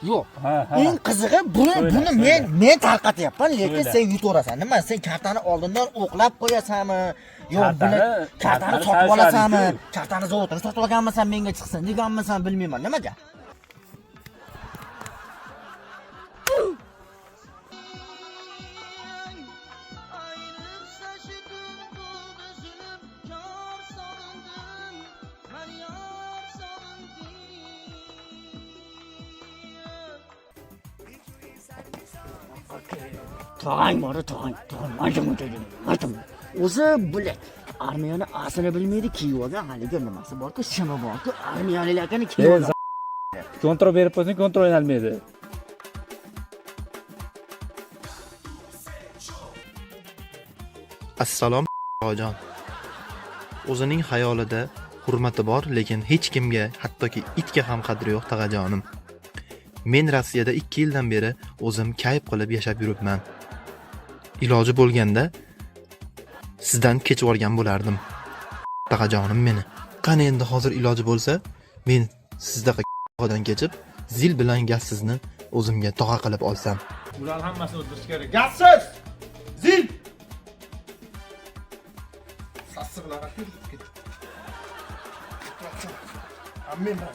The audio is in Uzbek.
Yo'q. Ha, ha. Eng qizig'i buni So'yla, buni so'yla. men tarqatyapman, lekin So'yla. sen yutaverasan. Nima, sen kartani oldindan o'qlab qo'yasanmi? Yo'q, buni Kartani- kartani kartani sotib olasanmi? sarfladi-ku. Kartani zavodini sotib olganmisan, menga chiqsin deganmisan, bilmayman. Nimaga? Tog'ang bor, tog'ang, tog'ang, majum dedim, majum. O'zi bular armiyani asini bilmaydi, kiyib olgan haligi nimasi borku, shimi borku, armiyaliklarni kiyib E, olgan. Kontrol berib qo'ysang, kontrol o'ynalmaydi. Assalom ojon. O'zining xayolida hurmati bor, lekin hech kimga, hattoki itga ham qadri yo'q tag'ajonim. Men Rossiyada 2 yildan beri o'zim kayf qilib yashab yuribman. Iloji bo'lganda sizdan kechib olgan bo'lardim. Tag'ajonim meni. Qani endi hozir iloji bo'lsa, men sizdaqa dan kechib, zil bilan gazsizni o'zimga tog'a qilib olsam. Ularni hammasini o'ldirish kerak. Gazsiz! Zil! Sassiqlar. Men bilan.